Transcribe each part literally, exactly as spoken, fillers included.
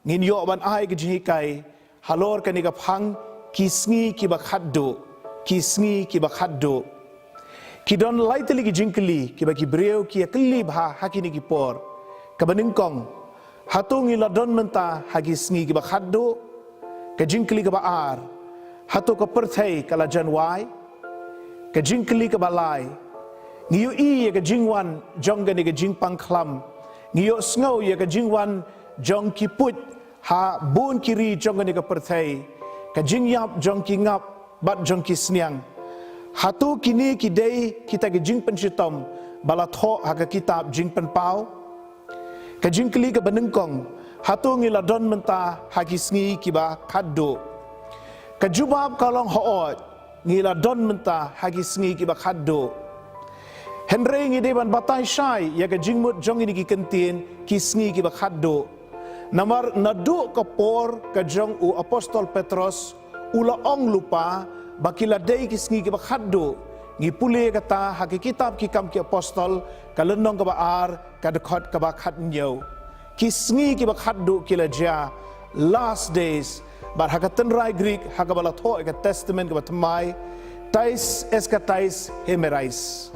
Ngin ïoh ban ai ka jinghikai halor kane ka phang, ki sngi kiba khatduh, ki sngi kiba khatduh. Ki don lai tylli ki jingkylli kiba ki briew ki ïa kylli bha ha kine ki por. Kaba nyngkong, hato ngi la don mynta ha ki sngi kiba khatduh? Ka jingkylli kaba ar, hato ka pyrthei ka la jan wai? Ka jingkylli kaba lai, ngi ïohi ïa ka jingwan jong kane ka jingpang khlam, ngi ïohsngew ïa ka jingwan jong ki puit ha bun ki ri jong kane ka pyrthei, ka jingïap jong ki ngap bad jong ki sniang. Hato kine ki dei kita ki jingpynshitom ba la thoh ha ka kitab Jingpynpaw? Ka jingkylli kaba nyngkong, hato ngi la don mynta ha ki sngi kiba khatduh? Ka jubab ka long hooid, ngi la don mynta ha ki sngi kiba khatduh. Hynrei ngi dei ban batai shai ïa ka jingmut jong kine ki kyntien, ki sngi kiba khatduh. Namar naduh ka por ka jong u apostol Petros, u la ong lypa ba ki la dei ki sngi kiba khatduh. Ngi pule kata ha ka kitab Ki Kam Ki Apostol, ka lynnong kaba ar, ka dkhot kaba khathynñiew. Ki sngi kiba khatduh ki la jia, last days. Bad ha ka tynrai Greek, ha kaba la thoh ïa ka Testament kaba thymmai, tais eschataisch hemerais.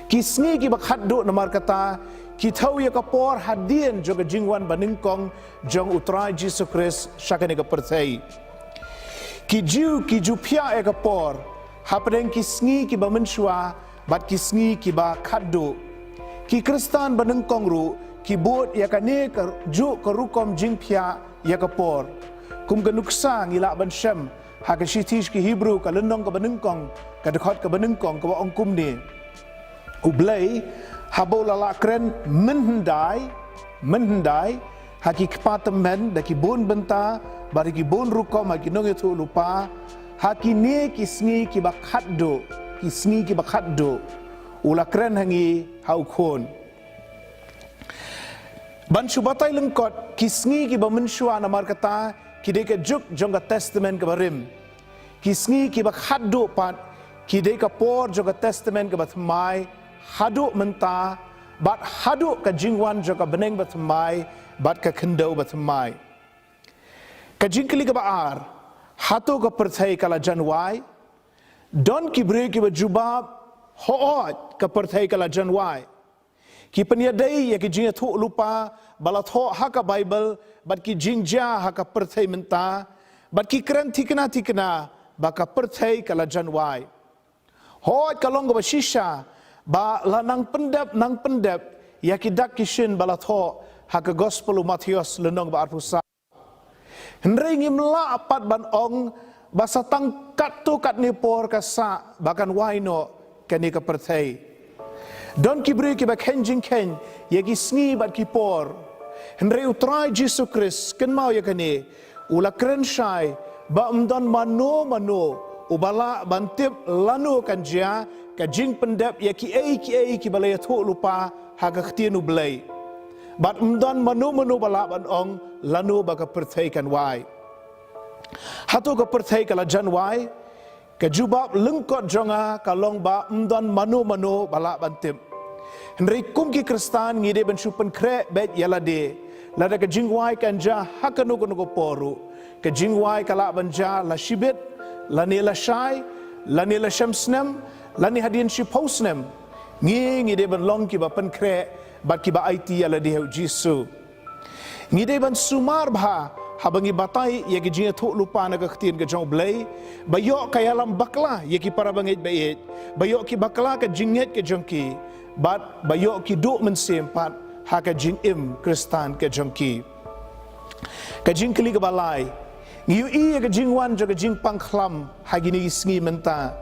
Ki sngi kiba khatduh namar kata ki thew ïa ka por hadien jong ka jingwan banyngkong jong U Trai Jisu Khrist sha kane ka pyrthei. Ki Jiw ki ju phiah ïa ka por hapdeng ki sngi kiba mynshuwa bad ki sngi kiba khatduh. Ki Khristan banyngkong ruh ki bud ïa kane kajuh ka rukom jingphiah ïa ka por. Kum ka nuksa ngi lah ban shem ha ka shithi sha ki Hebru ka lynnong kaba nyngkong, ka dkhot kaba nyngkong, kaba ong kumne: U Blei, haba u la lah kren mynhyndai, mynhyndai, ha ki kpa tymmen da ki bun bynta bad da ki bun rukom ha ki nongïathuhlypa, ha kine ki sngi kiba khatduh, ki sngi kiba khatduh, u la kren ha ngi ha U Khun. Ban shu batai lyngkot, ki sngi kiba mynshuwa namar kata ki dei ka juk jong ka Testament kaba rim. Ki sngi kiba khatduh pat ki dei ka por jong ka Testament kaba thymmai, haduh mynta, bad haduh ka jingwan jong ka bneng bathymmai bad ka khyndew bathymmai. Ka jingkylli kaba ar, hato ka pyrthei ka la jan wai? Don ki briew kiba jubab, hooid, ka pyrthei ka la jan wai. Ki pynïadei ïa ki jingïathuhlypa ba la thoh ha ka Baibl bad ki jingjia ha ka pyrthei mynta, bad ki kren thikna thikna ba ka pyrthei ka la jan wai. Hooid, ka long kaba shisha ba la nang pyndep, nang pyndep ïa ki dak ki shin ba la thoh ha ka Gospel u Mathaios lynnong ba arphew saw. Hynrei ngim lah pat ban ong ba sa tang katto katne por ka sah ba kan wai noh kane ka pyrthei. Don ki briew kiba kheiñ jingkheiñ ïa ki sngi bad ki por. Hynrei U Trai Jisu Khrist, kynmaw ïa kane, u la kren shai ba ym don mano mano uba lah ban tip lano kan jia ka jingpyndep ïa kiei kiei kiba la ïathuhlypa ha ka Ktien U Blei. Bad ym don mano mano ba lah ban ong lano ba ka pyrthei kan wai. Hato ka pyrthei ka la jan wai? Ka jubab lyngkot jong nga ka long ba ym don mano mano ba lah ban tip. Hynrei kum ki Khristan ngi dei ban shu pynkhreh beit ïa lade, lada ka jingwai kan jia ha kano kano ka por ruh. Ka jingwai ka lah ban jia la shibit, lane la shai, lane la shem snem, lane hadien shiphew snem. Ngi, ngi dei ban long kiba pynkhreh bad kiba aiti ïa lade ha U Jisu. Ngi dei ban sumar bha haba ngi batai ïa ki jingïathuhlypa na ka Ktien ka jong U Blei, ba ïoh ka ïalam bakla ïa ki para bangeit ba ïeit, ba ïoh ki bakla ka jingngeit ka jong ki, bad ba ïoh ki duh mynsiem pat ha ka jingim Khristan ka jong ki. Ka jingkylli kaba lai, ngi ïohi ïa ka jingwan jong ka jingpang khlam ha kine ki sngi mynta.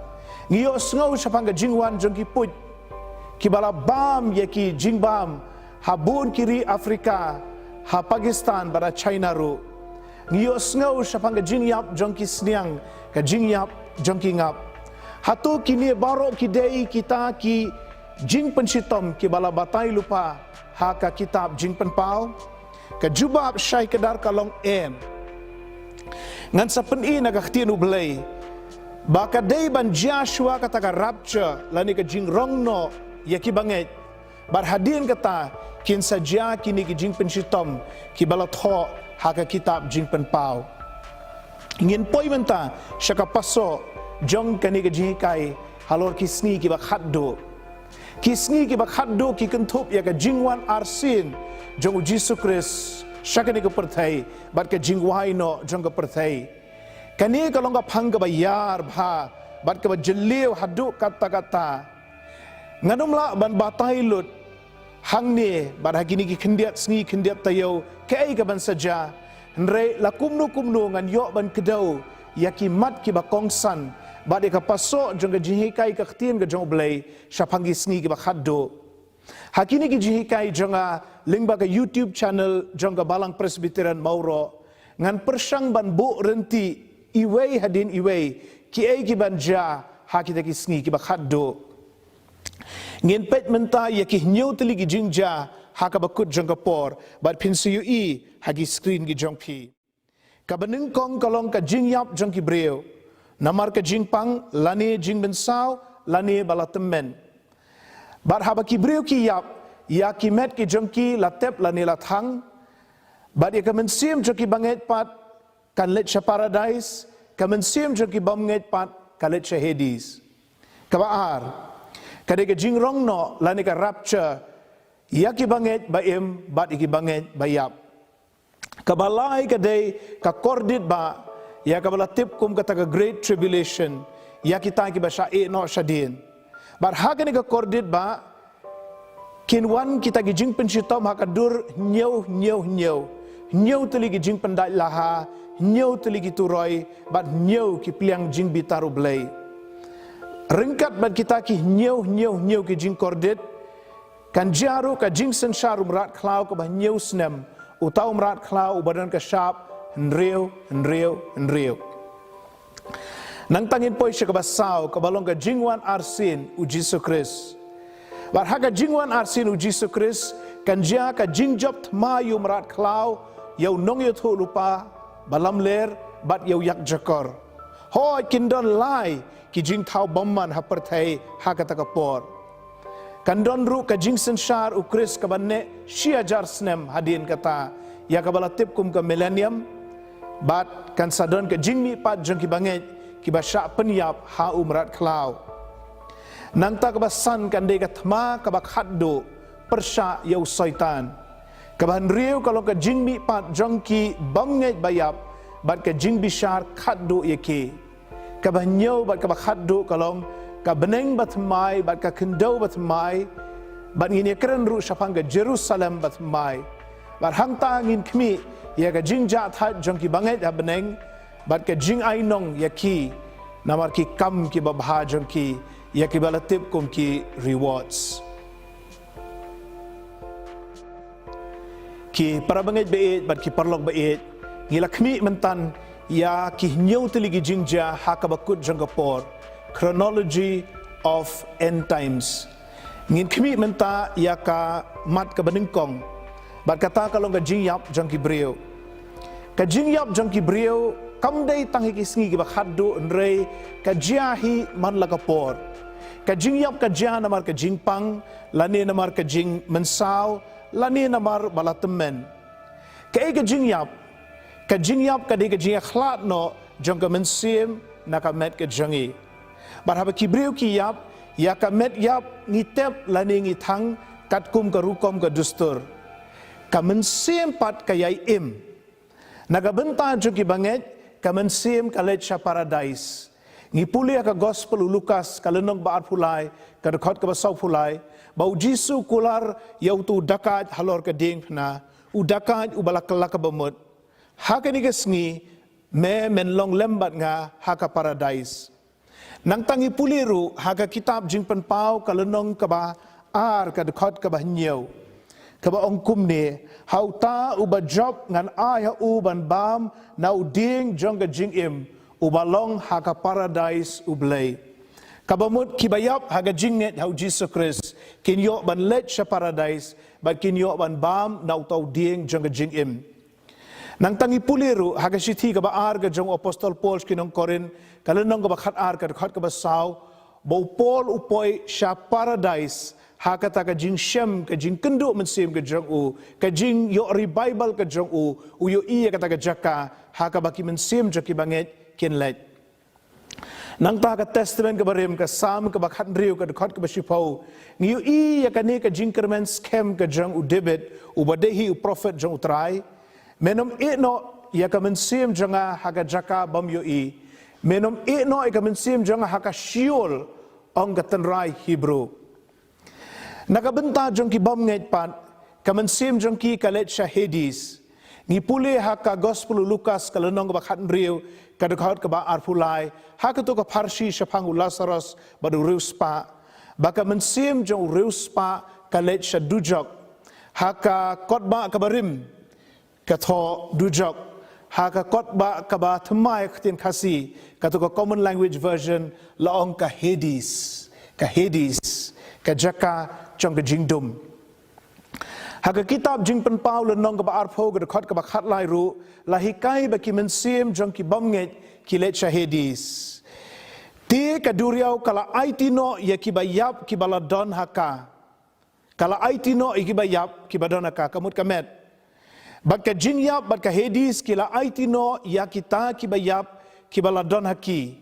Ngi ïohsngew shaphang ka jingwan jong ki puit kiba la bam ïa ki jingbam ha bun ki ri Afrika, ha Pakistan bad ha China ruh. Ngi ïohsngew shaphang ka jingïap jong ki sniang, ka jingïap jong ki ngap. Hato kine baroh ki dei kita ki jingpynshitom kiba la batai lypa ha ka kitab Jingpynpaw? Ka jubab shai kdar ka long em. Ngan sa pyni na ka Ktien U Blei ba ka dei ban jia shuwa kata ka rapture lane ka jingrong noh ïa ki bangeit. Bad hadien kata kin sa jia kine ki jingpynshitom kiba la thoh ha ka kitab Jingpynpaw. Ngin poi mynta sha ka pasoh jong kane ka jinghikai halor ki sngi kiba khatduh. Ki sngi kiba khatduh ki kynthup ïa ka jingwan arsien jong u Jisu Khrist sha kane ka pyrthei bad ka jingwai noh jong ka pyrthei. Kane ka long ka phang kaba ïar bha bad kaba jylliew haduh katta katta. Ngan ym lah ban batai lut hangne bad ha kine ki khyndiat sngi khyndiat taïew kaei kaban sa jia. Hynrei la kumno kumno ngan ïoh ban kdew ïa ki mat kiba kongsan bad ïa ka pasoh jong ka jinghikai ka ktien ka jong U Blei shaphang ki sngi kiba khatduh. Ha kine ki jinghikai jong nga lyngba ka YouTube channel jong ka Balang Presbyterian Mawroh, ngan pyrshang ban buh ryntih iwei hadien iwei kiei kiban jia ha kita ki sngi kiba khatduh. Ngin peit mynta ïa ki hynñiew tylli ki jingjia ha kaba kut jong ka por bad phin sa ïohi ha ki screen ki jong phi. Kaba nyngkong ka long ka jingïap jong ki briew namar ka jingpang lane jingmynsaw lane ba la tymmen. Bad haba ki briew ki ïap, ïa ki met ki jong ki la tep lane la thang. Bad ïa ka mynsiem jong ki bangeit pat kan leit sha paradais, ka mynsiem jong ki bymngeit pat ka leit sha Hades. Kaba ar ka dei ka jingrong noh lane ka rapture ïa ki bangeit ba im bad ïa ki bangeit ba ïap. Kaba lai ka dei ka kordit ba ïa kaba la tip kum kata ka Great Tribulation ïa kita kiba shah ïeh noh shadien. Bad ha kane ka kordit ba kin wan kita ki jingpynshitom ha ka dur hynñiew hynñiew hynñiew. Hynñiew tylli ki jingpyndait laha, hynñiew tylli ki turoi bad hynñiew ki pliang jingbitar U Blei. Ryngkat bad kita ki hynñiew hynñiew hynñiew ki jingkordit kan jia ruh ka jingsynshar u mrad khlaw kaba hynñiew snem, uta u mrad khlaw uba don ka shap hynriew hynriew hynriew. Nangta ngin poi sha kaba saw kaba long ka jingwan arsien u Jisu Khrist. Bad ha ka jingwan arsien u Jisu Khrist kan jia ka jingjop thma ïa u mrad khlaw, ïa u nongïathuhlypa ba lamler bad ïa u ïakjakor. Hooid, kin don lai ki jingthaw bymman ha pyrthei ha kata ka por. Kan don ruh ka jingsynshar u Khrist kaba neh shi hajar snem hadien kata, ïa kaba la tip kum ka millennium. Bad kan sa don ka jingmihpat jong ki bangeit kiba shah pynïap ha u mrad khlaw. Nangta kaba san kan dei ka thma kaba khatduh pyrshah ïa u Soitan. Kaba hynriew ka long ka jingmihpat jong ki bymngeit ba ïap bad ka jingbishar khatduh ïa ki. Kaba hynñiew bad kaba khatduh ka long ka bneng bathymmai bad ka khyndew bathymmai. Bad ngin ïakren ruh shaphang ka Jerusalem bathymmai. Bad hangta ngin khmih ïa ka jingjahthait jong ki bangeit ha bneng bad ka jingainong ïa ki namar ki kam kiba bha jong ki, ïa kiba la tip kum ki rewards. Ki para bangeit ba ïeit bad ki paralok ba ïeit, ngi la khmih mynta ïa ki hynñiew tylli ki jingjia ha kaba kut jong ka por, chronology of end times. Ngin khmih mynta ïa ka mat kaba nyngkong bad kata ka long ka jingïap jong ki briew. Ka jingïap jong ki briew kam dei tang ha ki sngi kiba khatduh, hynrei ka jia hi man la ka por. Ka jingïap ka jia namar ka jingpang lane namar ka jingmynsaw lane namar ba la tymmen. Kaei ka jingïap? Ka jingïap ka dei ka jingïakhlad noh jong ka mynsiem na ka met ka jong ngi. Bad haba ki briew ki ïap, ïa ka met ïap ngi tep lane ngi thang katkum ka rukom ka dustur. Ka mynsiem pat ka ïai im. Na ka bynta jong ki bangeit, ka mynsiem ka leit sha paradais. Ngi pule ha ka gospel u Lukas ka lynnong ba arphew lai, ka dkhot kaba sawphew lai, ba u Jisu u kular ïa uto u dakaid halor ka diengphna, u dakaid uba la kylla kaba mut. Ha kane ka sngi me men long lem bad nga ha ka paradais. Nangta ngi pule ruh ha ka kitab Jingpynpaw ka lynnong kaba ar ka dkhot kaba hynñiew, kaba ong kumne: Ha uta uba jop ngan ai ha u ban bam na u dieng jong ka jingim, uba long ha ka paradais U Blei. Kaba mut kiba ïap ha ka jingngeit ha u Jisu Khrist kin ïoh ban leit sha paradais bad kin ïoh ban bam na uta u dieng jong ka jingim. Nangta ngi pule ruh ha ka shithi kaba ar ka jong u apostol Paul sha ki nong Korinth, ka lynnong kaba khatar ka dkhot kaba saw, ba u Paul u poi sha paradais ha kata ka jingshem, ka jingkynduh mynsiem ka jong u, ka jingïoh revival ka jong u, u ïohi ïa kata ka jaka ha kaba ki mynsiem jong ki bangeit kin leit. Nangta ka Testament kaba rim, ka Salm kaba khathynriew, ka dkhot kaba shiphew, ngi ïohi ïa kane ka jingkyrmen skhem ka jong u David, uba dei hi u prophet jong u Trai. Men ym ïeh noh ïa ka mynsiem jong nga ha ka jaka bym ïohi. Men ym ïeh noh ïa ka mynsiem jong nga ha ka Sheol, ong ka tynrai Hebru. Na ka bynta jong ki bym ngeit pat, ka mynsiem jong ki ka leit sha Hades. Ngi pule ha ka Gospel u Lukas, ka lynnong kaba khathynriew, ka dkhot kaba arphew lai, ha kato ka pharshi shaphang u Lasaros bad u riewspah, ba ka mynsiem jong u riewspah ka leit sha dujok. Ha ka kotbah kaba rim, ka thoh dujok. Ha ka kotbah kaba thymmai ha ka ktien Khasi, kato ka Common Language Version, la ong ka Hades, ka Hades, ka jaka jong ka jingdum. Ha ka kitab Jingpynpaw lynnong kaba arphew, ka dkhot kaba khatlai ruh, la hikai ba ki mynsiem jong ki bym ngeit ki leit sha Hades. Te ka duriaw ka la aiti noh ïa kiba ïap kiba la don ha ka. Ka la aiti noh ïa kiba ïap kiba don ha ka, ka mut ka met. Bad ka jingïap bad ka Hades ki la aiti noh ïa kita kiba ïap kiba la don ha ki.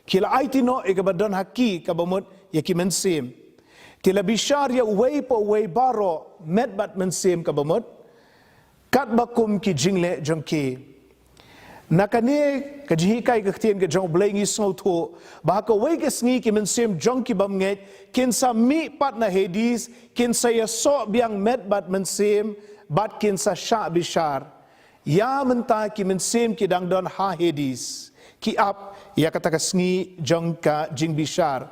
Ki la aiti noh ïa kiba don ha ki, kaba mut ïa ki mynsiem. Te la bishar ïa uwei pa uwei baroh, met bad mynsiem, kaba mut katba kum ki jingleh jong ki. Na kane ka jinghikai ka ktien ka jong U Blei ngi sngewthuh ba ha kawei ka sngi ki mynsiem jong ki bym ngeit kin sa mih pat na Hades, kin sa ïasoh biang met bad mynsiem, bad kin sa shah bishar. Ïa mynta ki mynsiem ki dang don ha Hades, ki ap ïa kata ka sngi jong ka jingbishar.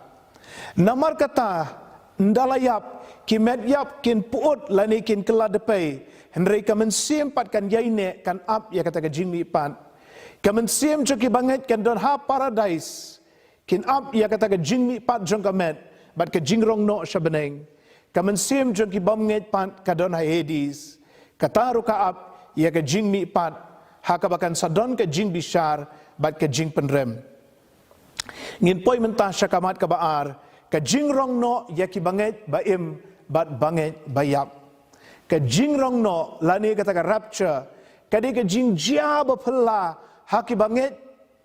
Namar kata, ynda la ïap, ki met ïap kin pyut lane kin kylla dpei, hynrei ka mynsiem pat kan ïaineh, kan ap ïa kata ka jingmihpat. Ka mynsiem jong ki bangeit kan don ha Paradais, kin ap ïa kata ka jingmihpat jong ka met bad ka jingrong noh sha bneng. Ka mynsiem jong ki bym ngeit pat ka don ha Hades, kata ruh ka ap ïa ka jingmihpat, ha kaba kan sa don ka jingbishar bad ka jingpynrem. Ngin poi mynta sha ka mat kaba ar, ka jingrong noh ïa ki bangeit ba im bad bangeit ba ïap. Ka jingrong noh lane kata ka rapture, ka dei ka jingjia ba phylla ha ki bangeit,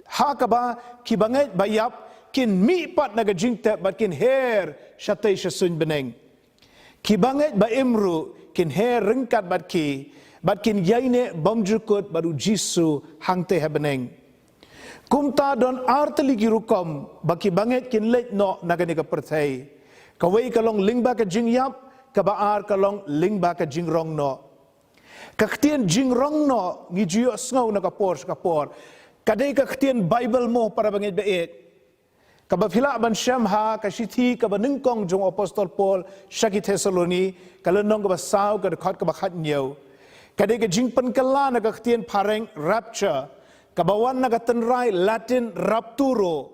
ha kaba ki bangeit ba ïap kin mih pat na ka jingtep bad kin her shatei sha suiñ bneng. Ki bangeit ba im ruh kin her ryngkat bad ki, bad kin ïaineh bymjukut bad U Jisu hangtei ha bneng. Kumta don ar tylli ki rukom ba ki bangeit kin leit noh na kane ka pyrthei. Kawei ka long lyngba ka jingïap, kaba ar ka long lyngba ka jingrong noh. Ka ktien jingrong noh ngi ju ïohsngew na ka por sha ka por. Ka dei ka ktien Baibl mo, para bangeit ba ïeit? Kaba phi lah ban shem ha ka shithi kaba nyngkong jong u Apostol Paul sha ki Thessaloni, ka lynnong kaba saw, ka dkhot kaba khathynñiew. Ka dei ka jingpynkylla na ka ktien phareng rapture, kaba wan na ka tynrai Latin rapturo,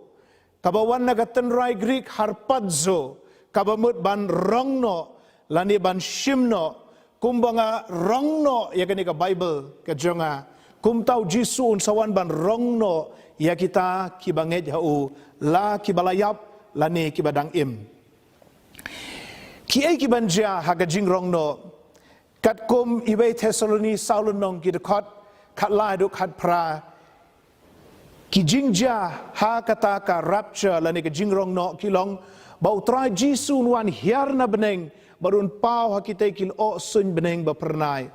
kaba wan na ka tynrai Greek harpazo, kaba mut ban rong noh lane ban shim noh. Kumba nga rong noh ïa kane ka Baibl ka jong nga, kumta U Jisu un sa wan ban rong noh ïa kita ki bangeit ha u, la kiba la ïap lane kiba dang im. Kiei kiban jia ha ka jingrong noh? Katkum iwei Thessaloni saw lynnong, ki dkhot khatlai haduh khatphra, ki jingjia ha kata ka rapture lane ka jingrong noh ki long ba U Trai Jisu un wan hiar na bneng bad un paw ha kitei ki lyoh suiñ bneng ba phyrnai.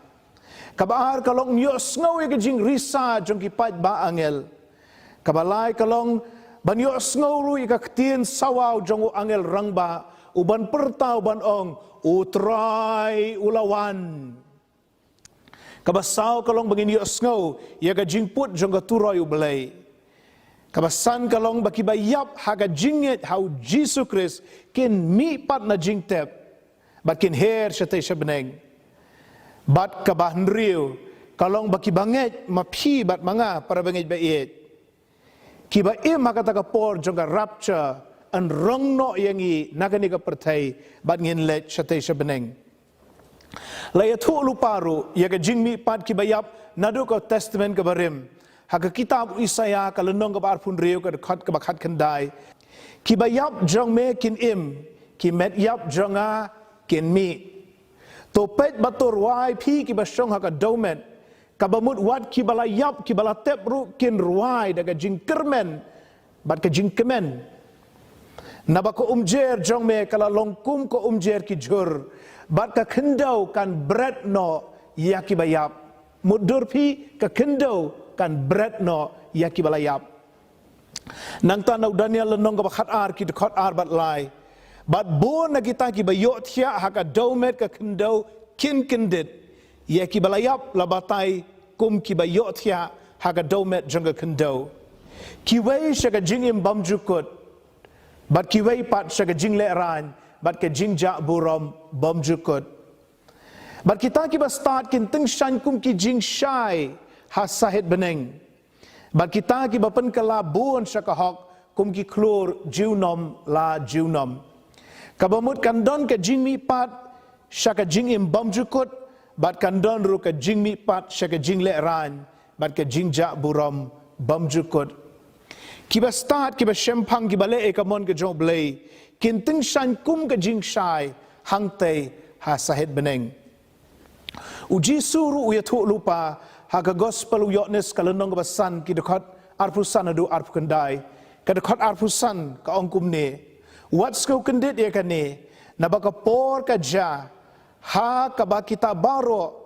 Kaba ar ka long, ïohsngew ïa ka jingrisa jong ki paidbah angel. Kaba lai ka long ban ïohsngew ruh ïa ka ktien sawaw jong u angel rangbah, u ban pyrta, u ban ong, U Trai u la wan. Kaba saw ka long ba ngin ïohsngew ïa ka jingput jong ka turoi U Blei. Kaba san ka long ba kiba ïap ha ka jingngeit ha U Jisu Khrist kin mih pat na jingtep bad kin her shatei sha bneng. Bad kaba hynriew ka long ba kiba ngeit, ma phi bad ma nga, para bangeit ba ïeit, kiba im ha kata ka por jong ka rapture, yn rong noh ïa ngi na kane ka pyrthei bad ngin leit shatei sha bneng. La ïathuh lypa ruh ïa ka jingmihpat kiba ïap naduh ka Testament kaba rim. Ha ka kitab u Isaïah, ka lynnong kaba arphew hynriew, ka dkhot kaba khatkhyndai, kiba ïap jong me kin im, ki met ïap jong nga kin mih. To peit bad to rwai phi kiba shong ha ka dewmet, kaba mut wat kiba la ïap kiba la tep ruh kin rwai da ka jingkyrmen bad ka jingkmen. Naba ka umjer jong me ka la long kum ka umjer ki jhur, bad ka khyndew kan bret noh ïa kiba ïap. Mutdur phi, ka khyndew kan bret noh ïa kiba la ïap. Nangta na u Daniel lynnong kaba khatar, ki dkhot ar bad lai: Bad bun na kita kiba ïohthiah ha ka dewmet ka khyndew kin kyndit, ïa kiba la ïap la batai kum kiba ïohthiah ha ka dewmet jong ka khyndew, kiwei sha ka jingim bymjukut, bad kiwei pat sha ka jinglehrain bad ka jingjah burom bymjukut. Bad kita kiba stad kin tyngshaiñ kum ki jingshai ha sahit bneng, bad kita kiba pynkylla bun sha ka hok kum ki khlur junom la junom. Kaba mut kan don ka jingmihpat sha ka jingim bymjukut, bad kan don ruh ka jingmihpat sha ka jinglehrain bad ka jingjah burom bymjukut. Kiba stad, kiba shemphang, kiba leh ïa ka mon ka jong U Blei, kin tyngshaiñ kum ka jingshai hangtei ha sahit bneng. U Jisu ruh u ïathuh lypa ha ka Gospel u Ïoannis ka lynnong kaba san, ki dkhot arphew san haduh arphew khyndai. Ka dkhot arphew san ka ong kumne: Wat sngewkyndit ïa kane, naba ka por ka jia ha kaba kita baroh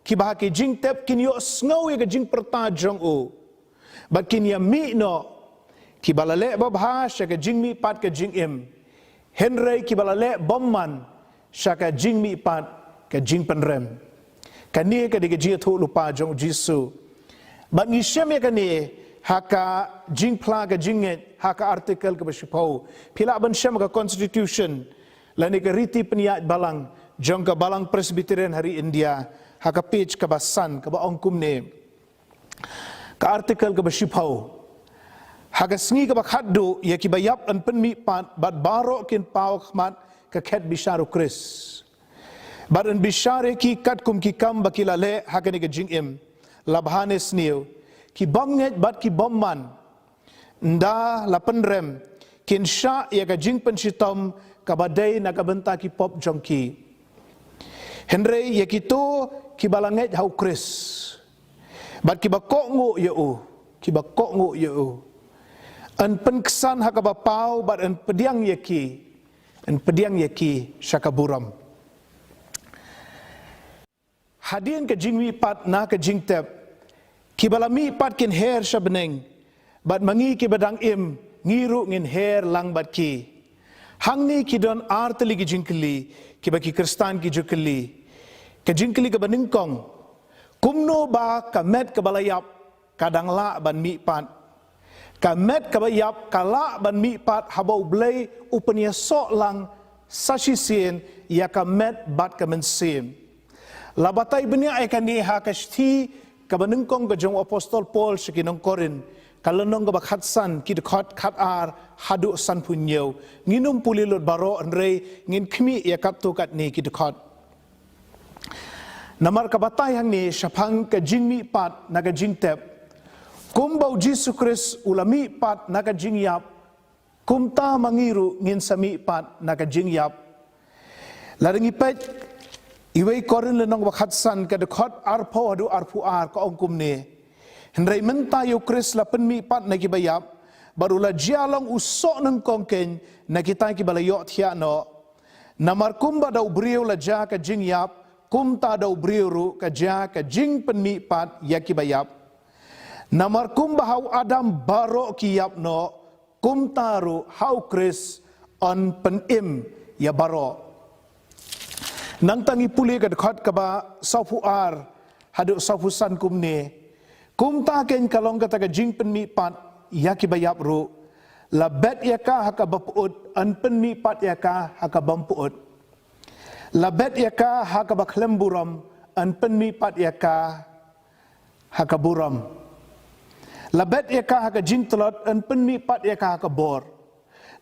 kiba ha ki jingtep kin ïohsngew ïa ka jingpyrta jong u, bad kin ïamih noh, kiba la leh babha sha ka jingmihpat ka jingim, hynrei kiba la leh bymman sha ka jingmihpat ka jingpynrem. Kane ka dei ka jingïathuh lypa jong U Jisu. Bad ngi shem ïa kane ha ka Jingphla ka Jingngeit, ha ka article kaba shiphew. Phi lah ban shem ha ka Constitution lane ka Riti Pynïaid Balang jong ka Balang Presbyterian ha ri India, ha ka page kaba san, kaba ong kumne. Ka article kaba shiphew: Ha ka sngi kaba khatduh, ïa kiba ïap yn pynmihpat, bad baroh kin paw khmat ka khet bishar U Khrist, bad yn bishar ïa ki katkum ki kam ba ki la leh ha kane ka jingim. La bha ne sniew, ki bym ngeit bad ki bymman, ynda la pynrem, kin shah ïa ka jingpynshitom kaba dei na ka bynta ki pop jong ki. Hynrei ïa kito kiba la ngeit ha U Khrist, bad kiba kohnguh ïa u, kiba kohnguh ïa u, yn pynksan ha kaba paw, bad yn pdiang ïa ki, yn pdiang ïa ki sha ka burom. Hadien ka jingmihpat na ka jingtep, kiba la mihpat kin her sha bneng, bad ma ngi kiba dang im, ngi ruh ngin her lang bad ki. Hangne ki don ar tylli ki jingkylli kiba ki Khristan ki ju kylli. Ka jingkylli kaba nyngkong: Kumno ba ka met kaba la ïap ka dang lah ban mihpat? Ka met kaba ïap ka lah ban mihpat haba U Blei u pynïasoh lang sa shisien ïa ka met bad ka mynsiem. La batai bniah ïa kane ha ka shithi kaba nyngkong ka jong u Apostol Paul sha ki nong Korinth, ka lynnong kaba khatsan, ki dkhot khatar haduh sanphew hynñiew. Ngin ym pule lut baroh, hynrei ngin khmih ïa katto katne ki dkhot. Namar ka batai hangne shaphang ka jingmihpat na ka jingtep. Kumba U Jisu Khrist u la mihpat na ka jingïap, kumta ma ngi ruh ngin sa mihpat na ka jingïap. Lada ngi peit Iwei Korinth lynnong ba khatsan, ka dkhot arphew haduh arphew ar, ka ong kumne: Hynrei mynta ïa U Khrist la pynmihpat na kiba ïap, bad u la jia long u soh nyngkong keiñ na kita kiba la ïohthiah noh. Namar kumba da u briew la jia ka jingïap, kumta da u briew ruh ka jia ka jingpynmihpat ïa kiba ïap. Namar kumba ha u Adam baroh ki ïap noh, kumta ruh ha U Khrist yn pynim ïa baroh. Nangta ngi pule ka dkhot kaba sawphew ar haduh sawphew san kumne: Kumta keiñ ka long kata ka jingpynmihpat ïa kiba ïap ruh. La bet ïa ka ha kaba pyut, yn pynmihpat ïa ka ha kaba ym pyut. La bet ïa ka ha kaba khlem burom, yn pynmihpat ïa ka ha ka burom. La bet ïa ka ha ka jingtlot, yn pynmihpat ïa ka ha ka bor.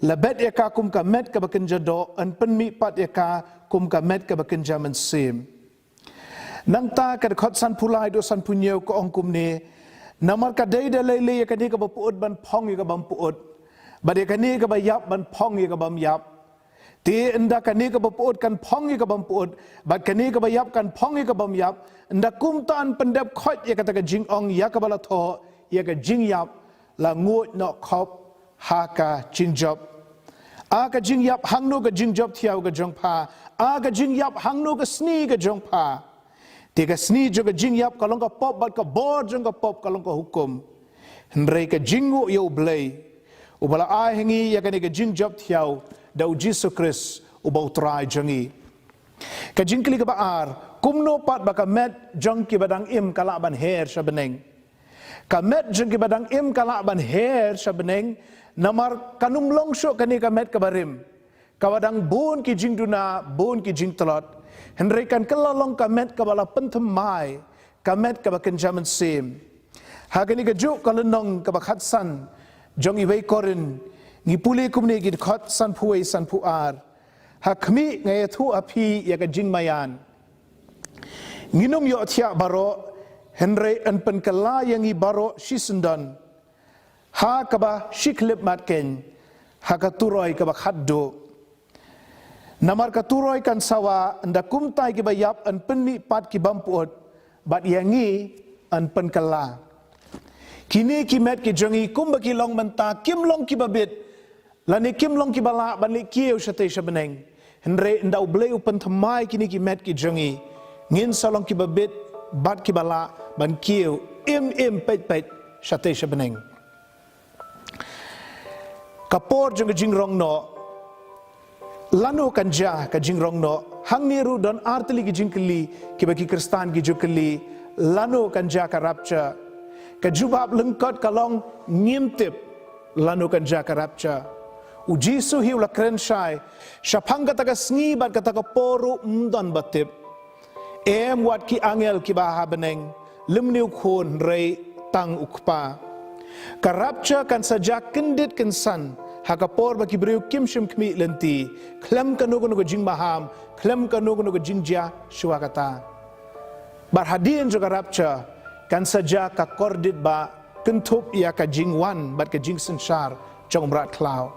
La bet ïa ka kum ka met kaba kynja doh, yn pynmihpat ïa ka kum ka met kaba kynja mynsiem. Nangta ka dkhot sanphew lai haduh sanphew hynñiew ka ong kumne: Namar ka dei da lei lei ïa kane kaba pyut ban phong ïa kaba ym pyut, bad ïa kane kaba ïap ban phong ïa kaba ym ïap. Te ynda kane kaba pyut kan phong ïa ka bym pyut, bad kane kaba ïap kan phong ïa ka bym ïap, ynda kumta yn pyndep khoit ïa kata ka jingong ïa kaba la thoh, ïa ka jingïap la nguid noh khop ha ka jingjop. A ka jingïap, hangno ka jingjop thiaw ka jong pha? A ka jingïap, hangno ka sni ka jong pha? Te ka sni jong ka jingïap ka long ka pop, bad ka bor jong ka pop ka long ka hukum. Hynrei ka jingnguh ïa U Blei, uba la ai ha ngi ïa kane ka jingjop thiaw da U Jisu Khrist uba U Trai jong ngi. Ka jingkylli kaba ar, kumno pat ba ka met jong kiba dang im ka lah ban her sha bneng? Ka met jong kiba dang im ka lah ban her sha bneng, namar kan ym long shuh kane ka met kaba rim, kaba dang bun ki jingduna, bun ki jingtlot. Hynrei kan kylla long ka met kaba la pynthymmai, ka met kaba kynja mynsiem. Ha kane kajuh ka lynnong kaba khatsan jong iwei Korinth, ngi pule kumne ki dkhot sanphew wei, sanphew ar: Ha khmih nga ïathuh ha phi ïa ka jingmaïan. Ngin ym ïohthiah baroh, hynrei yn pynkylla ïa ngi baroh shisyndon, ha kaba shi khyllipmat keiñ, ha ka turoi kaba khatduh. Namar ka turoi kan sawa, ynda kumta ïa kiba ïap yn pynmih pat ki bym pyut, bad ïa ngi yn pynkylla. Kine ki met ki jong ngi kumba ki long mynta, kim long kiba bit, lane kim long kiba lah ban leh kiew shatei sha bneng. Hynrei ynda U Blei u pynthymmai kine ki met ki jong ngi, ngin sa long kiba bit bad kiba lah ban kiew im im peit peit shatei sha bneng. Ka por jong ka jingrong noh. Lano kan jia ka jingrong noh? Hangne ruh don artylli ki jingkylli kiba ki Khristan ki ju kylli, lano kan jia ka rapture? Ka jubab lyngkot ka long, ngim tip lano kan jia ka rapture. U Jisu hi u la kren shai, shaphang kata ka sngi bad kata ka por ruh ym don ba tip. Em wat ki angel kiba ha bneng, lymne U Khun, hynrei tang U Kpa. Ka rapture kan sa jia kyndit kynsan ha ka por ba ki briew kim shym khmih lynti, khlem kano kano ka jingmaham, khlem kano kano ka jingjia shuwa kata. Bad hadien jong ka rapture kan sa jia ka kordit ba kynthup ïa ka jingwan bad ka jingsynshar jong U Mrad Khlaw.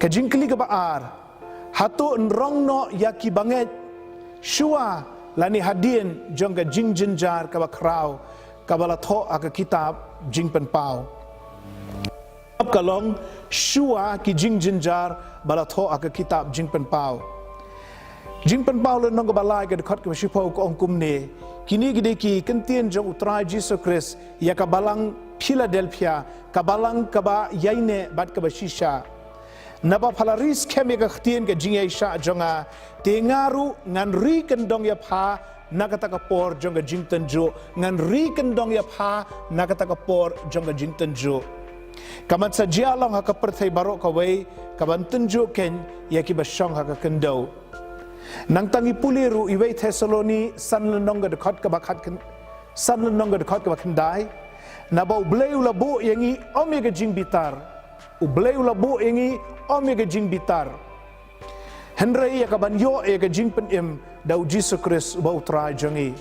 Ka jingkylli kaba ar, hato yn rong noh ïa ki bangeit shuwa lane hadien jong ka jingjynjar kaba khraw kaba la thoh ha ka kitab Jingpynpaw? Ka long, shuwa ki jingjynjar ba la thoh ha ka kitab Jingpynpaw. Jingpynpaw lynnong kaba lai, ka dkhot kaba shiphew ka ong kumne: Kine ki dei ki kyntien jong U Trai Jisu Khrist ïa ka balang Philadelphia, ka balang kaba ïaineh bad kaba shisha. Naba pha la ri skhem ïa ka ktien ka jingïaishah jong nga, te nga ruh ngan ri kyndong ïa pha na kata ka por jong ka jingtynjuh, ngan ri kyndong ïa pha na kata ka por jong ka jingtynjuh. Ka ban sa jia long ha ka pyrthei baroh kawei, ka ban tynjuh keiñ ïa kiba shong ha ka khyndew. Nangta ngi pule ruh iwei Thessaloni san lynnong ka dkhot kaba khat kyn-, san lynnong ka dkhot kaba khyndai: Naba U Blei u la buh ïa ngi ym ïa ka jingbitar. U Blei u la buh ïa ngi ym ïa ka jingbitar, hynrei ïa ka ban ïoh ïa ka jingpynim da U Jisu Khrist uba U Trai jong ngi.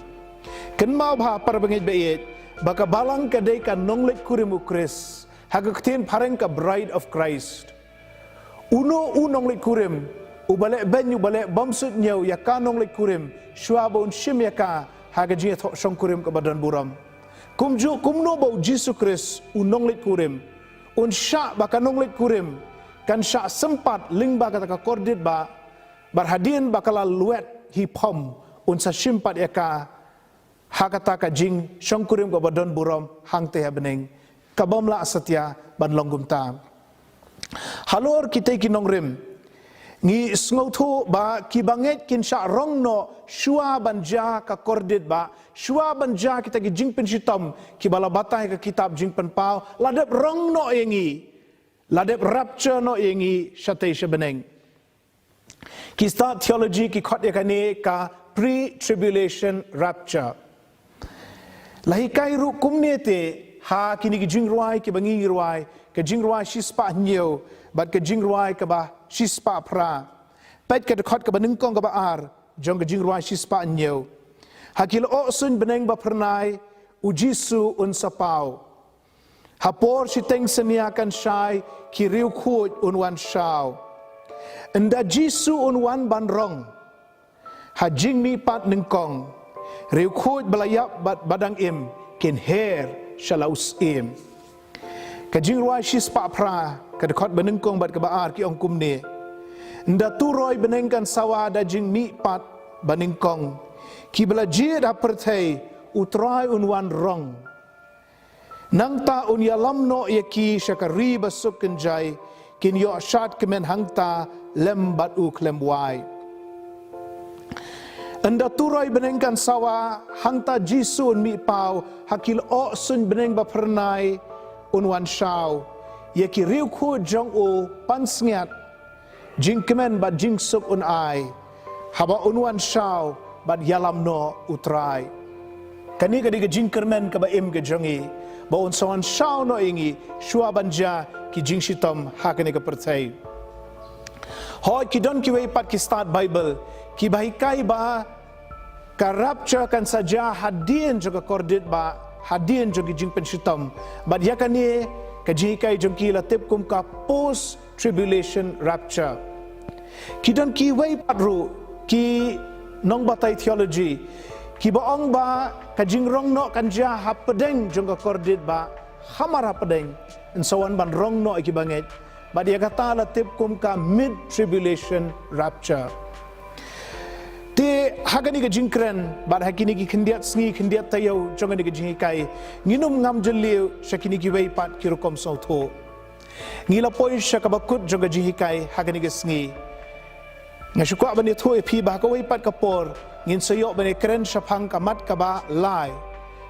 Kynmaw bha para bangeit ba ïeit, ba ka balang ka dei ka nongleit kurim U Khrist. Ha ka ktien phareng ka Bride of Christ. Uno u nongleit kurim uba leh beiñ, uba leh bymsuidñiew ïa ka nongleit kurim shuwa ba un shim ïa ka ha ka jingïathoh shongkurim kaba don burom. Kumjuh kumno ba U Jisu Khrist u nongleit kurim, un shah ba ka nongleit kurim kan shah sympat lyngba kata ka kordit ba, bad hadien ba ka la lwet hi phom, un sa shim pat ïa ka ha kata ka jingshongkurim kaba don burom hangtei ha bneng, ka bym lah satia ban long kumta. Halor kitei ki nongrim, ngi sngewthuh ba ki bangeit kin shah rong noh shuwa ban jia ka kordit ba, shuwa ban jia kita ki jingpynshitom kiba la batai ha ka kitab Jingpynpaw, la dep rong noh ïa ngi, la dep rapture noh ïa ngi shatei sha bneng. Ki stad theology ki khot ïa kane ka pre-tribulation rapture. La hikai ruh kumne te ha kine ki jingrwai kiba ngi ngi rwai, ka jingrwai shispah hynñiew bad ka jingrwai kaba shispah phra. Peit ka dkhot kaba nyngkong kaba ar jong ka jingrwai shispah hynñiew: Ha ki lyoh suiñ bneng ba phyrnai U Jisu un sa paw. Ha por shiteng synñia kan shai, ki riewkhuid un wan shaw. Ynda Jisu un wan ban rong ha jingmihpat nyngkong, riewkhuid ba la ïap bad ba dang im kin her sha la u syiem. Ka Jingrwai shispah phra, ka dkhot ba nyngkong bad kaba ar ki ong kumne: Ynda turoi bneng kan sawa da jingmihpat ba nyngkong, kiba la jied ha pyrthei, U Trai un wan rong. Nangta un ïalam noh ïa ki sha ka ri ba suk kynjai, kin ïoh shad kmen hangta lem bad u khlem wai. Ynda turoi bneng kan sawa, hangta Jisu un mih paw ha ki lyoh suiñ bneng ba phyrnai, un wan shaw ïa ki riewkhuid jong u, pansngiat, jingkmen bad jingsuk un ai, haba un wan shaw bad ïalam noh U Trai. Kane ka dei ka jingkyrmen kaba im ka jong ngi, ba un sa wan shaw noh ïa ngi shuwa ban jia ki jingshitom ha kane ka pyrthei. Hooid, ki don kiwei pat ki stad Baibl kiba hikai ba ka rapture kan sa jia hadien jong ka kordit bah, hadien jong ki jingpynshitom. Bad ïa kane ka jinghikai jong ki la tip kum ka post tribulation rapture. Ki don kiwei pat ruh ki nongbatai theology kiba ong ba ka jingrong noh kan jia hapdeng jong ka kordit bah, hamar hapdeng yn sa wan ban rong noh ïa kiba ngeit. Bad ïa kata la tip kum ka mid tribulation rapture. Te ha kane ka jingkren bad ha kine ki khyndiat sngi khyndiat taïew jong kane ka jinghikai, ngin ym ngam jylliew sha kine kiwei pat ki rukom sngewthuh. Ngi la poi sha kaba kut jong ka jinghikai ha kane ka sngi. Nga shu kwah ban ïathuh ïa phi ba ha kawei pat ka por ngin sa ïoh ban ïakren shaphang ka mat kaba lai,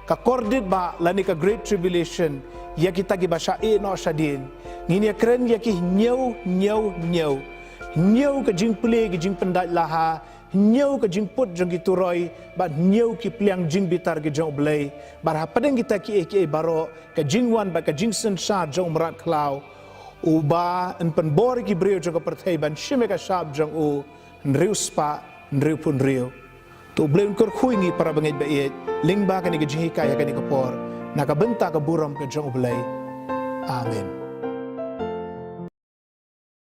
ka kordit bah lane ka great tribulation, ïa kita kiba shah ïeh noh shadien. Ngin ïakren ïa ki hynñiew hynñiew hynñiew, hynñiew ka jingplie ki jingpyndait laha, hynñiew ka jingput jong ki turoi, bad hynñiew ki pliang jingbitar ki jong U Blei. Bad hapdeng kita kiei kiei baroh, ka jingwan bad ka jingsynshar jong U Mrad Khlaw, uba yn pynbor ïa ki briew jong ka pyrthei ban shim ïa ka shap jong u hynriew spah hynriewphew hynriew. To U Blei un kyrkhu ïa ngi para bangeit ba ïeit lyngba kane ka jinghikai ha kane ka por, na ka bynta ka burom ka jong U Blei. Amen.